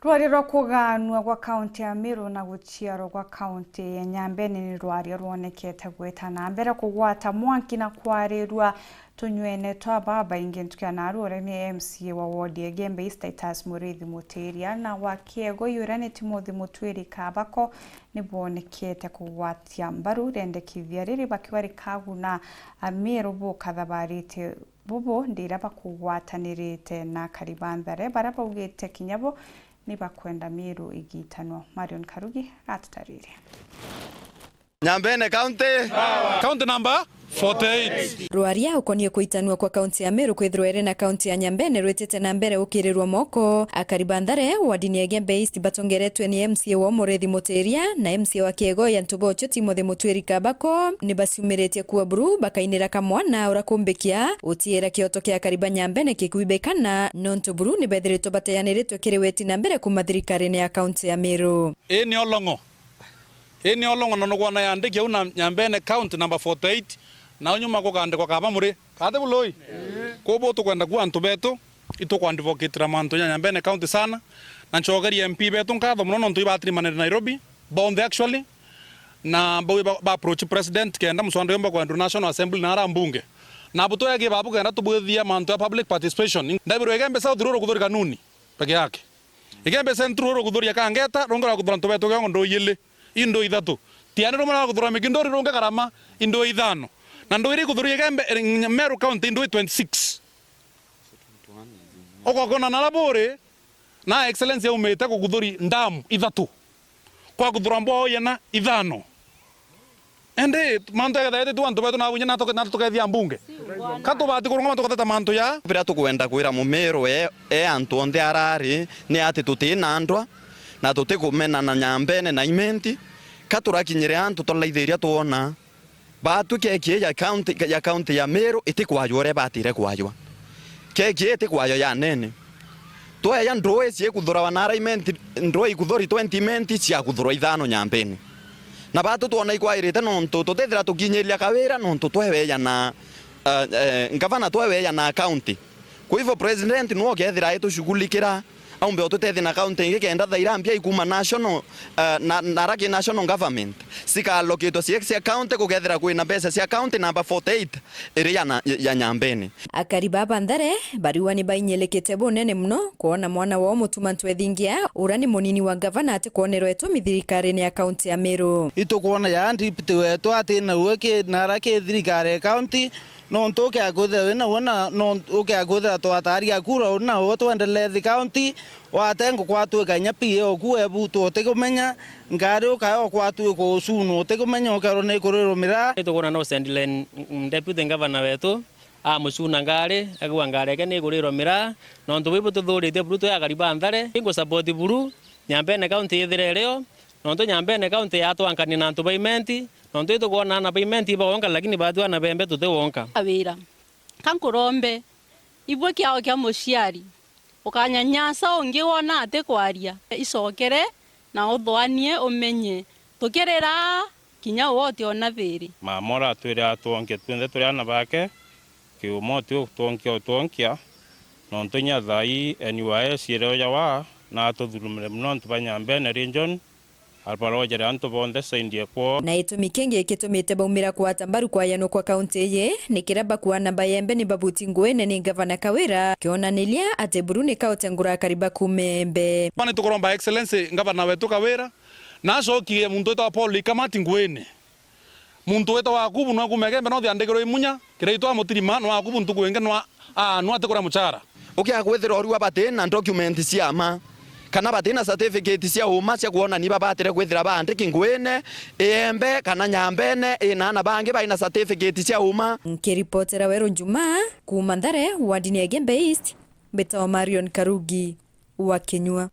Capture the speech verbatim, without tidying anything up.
Rwari rwa kugaanua gwa kaunti ya Meru na guciarwa gwa kaunti ya Nyambene ni rwaria rwonekete gwita na mbere kugwata mwanki na kwarirua tunywene twa babaingi ntuku ya narua, uria ni M C A wa ward ya Igembe East Titus Muriithi Mutiria na wa Kiegoi uria ni Timothy Mutwiri Kabako, ni bwonekete kugwatia mbaru irendekithia riri bakiuga rikaguna Ameru bukathabarite bubu ndira bakugwatanirite na akari ba Nthare, baria baugite kinya bo ni bakwenda Meru igitanwa. Marion Karugi atutarire. Nyambene County. County number forty-eight. Rwaria ukonie kuitanua kwa kaunti ya Meru kwithirwa iri na kaunti ya Nyambene rwitite na mbere ukirirwa moko. Akari ba Nthare, wardini ya Igembe East, batongeretwe ni M C A wa Muriithi Mutiria na M C A wa Kiegoi Antu Bocho Timothy Mutwiri Kabako, ni baciumiritie kuua buru bakainira kamwana ura kumbikia utiira kioto kia akari ba Nyambene kikuibikana, nontu buru ni bethiritwe bateyaniritwe kiri weti na mbere kuuma thirikarine ya kaunti ya Meru. Ii ni olong'o. Ii ni olong'o, na nukwona yandiki au na Nyambene County number forty-eight, na unyuma gukandikwa kaba muri. Kati buloi? Kubu tukwenda kuwa antu betu, itukwandivokitira mantu ja Nyambene County sana, na ncokerie M P betu nkatho mono nontu ibatirimanire Nairobi, bonthe actually, na bau ba, ba approach president kenda muswanda yomba kwendwa National Assembly na ara mbunge. Na butwegi babu kenda tubwithia mantu ya public participation. Ndaibirwe Igembe South ruru kuthuri kanuni peke yake. Igembe Central rukuthuria Kangeta, rungi rwa kuthura antu betu kiongo ndui ili, i ndui ithatu. Tiani rumwe rwa kuthura Mikinduri, rungi Karama, i ndui ithano. Na ndui iria ikuthuria Igembe, eh, Meru County, i ndui twenty-six. Ugakona nara buri, na Excellency aumite kukuthuri ndamu ithatu. Kwa kuthura mbwao iena ithano. Indi mantu jakethira jatitu antu betu na bunya na tuke-, na tukethia mbunge. Ka tubati kurungama tukatheta mantu ja? Biria tukwenda kwira Mumiru e, e antu onthe arari ni ati tuti na ndwa na tutikumena na Nyambene na Imenti. Ka turakinyire antu twaraithiria twona batu keki ya county, ya county ya Meru itikwajwa uria ibatire kwajwa. Keki itikwajwa ya nene. Tweja ndui ciikuthurawa na ara Imenti, ndui ikuthuri twenty Imenti ciakuthurwa ithano Nyambene. Na batu twona ikwairite nontu tutithira tukinyiria Kawira nontu tweweja na, eh, eh, ngavana tweweja na county. Kwa hivyo president nwe ukethira aitushughulikira, aumbe ututethia na county ingi kenda thaira mbia ikuma national, eh, na, na raki national government. Cikalokitwe cia, cia county kukethira kwina mbeca cia county number forty-eight iri ya na, ya Nyambene. Akari baba Nthare bariwa ni bainyilikite bunene mono kwona mwana wao Mutuma Ntwethingia, ura ni munini wa ngavana, atikwonerwa itumi thirikarine ya kaunti ya Meru. Itukwona ya deputy wetu ati na uwe ki nara ki thirikari ya county, nontu ukea kwithira wina uwe na, nontu ukea kwithira twataria kura uri na uwe twendelee thi county, watengwa kwatuika inya P A oku webu tutikumenya, ngari ukaya kwatuika ucunu utikumenya ukerwa ni kurirwa miraa. Itukwona no send line, mm, deputy governor wetu, amucuna ngari, agua ngari yake ni ikurirwa miraa, nontu bui bututhuritie buru twi akari ba Nthare. Ingu support buru Nyambene County ithire irio, nontu Nyambene County yatwankania na antu ba Imenti, nontu itukwona ana ba Imenti iba wonka, lakini batwi ana bembe tuti wonka. Wira. Ka nkurombe, ibue kiao kia muciari, ukanyanyasa ungi wona ati kwaria, icokere na uthwanie umenye tukirira kinya uwe utiona thiri. Mama uratwire atwonkie twinthe turi ana bake, kiuma uti utwonkia utwonkia, nontu inya thaa ii N Y S iri uja wa na atuthurumire mono antu ba Nyambene region, abarojere antu bonthe saindi ekwoo. Na itumi kingi gitumite baumira kwata mbaru kwayanwa kwa kaunti iyi ni kiria bakuana bayembe ni babuti nguine ni ngavana Kawira, kionaniria ati buru ni kautengura akari bakume embe. Ni tukuromba Excellency ngavana wetu Kawira, na acokie muntu witwa Paul Ikamati nguine. Muntu witwa Wakubu nwa kuuma Igembe North andikirwe imunya, kiraitwa Mutirima nwa Wakubu ntuku ingi nwa, aa, nwa ati kuria muchara. Ukia kwithira urua bati na document cia ma, kana bati na certificate cia uma cia kwonania babatire kwithira baandiki nguine, Iembe kana Nyambene, ina ana bangi bai na certificate cia uma. Nkiripotera Weru Njuma kuuma Nthare, wardini ya Igembe East, mbitawa Marion Karugi wa Kinyua.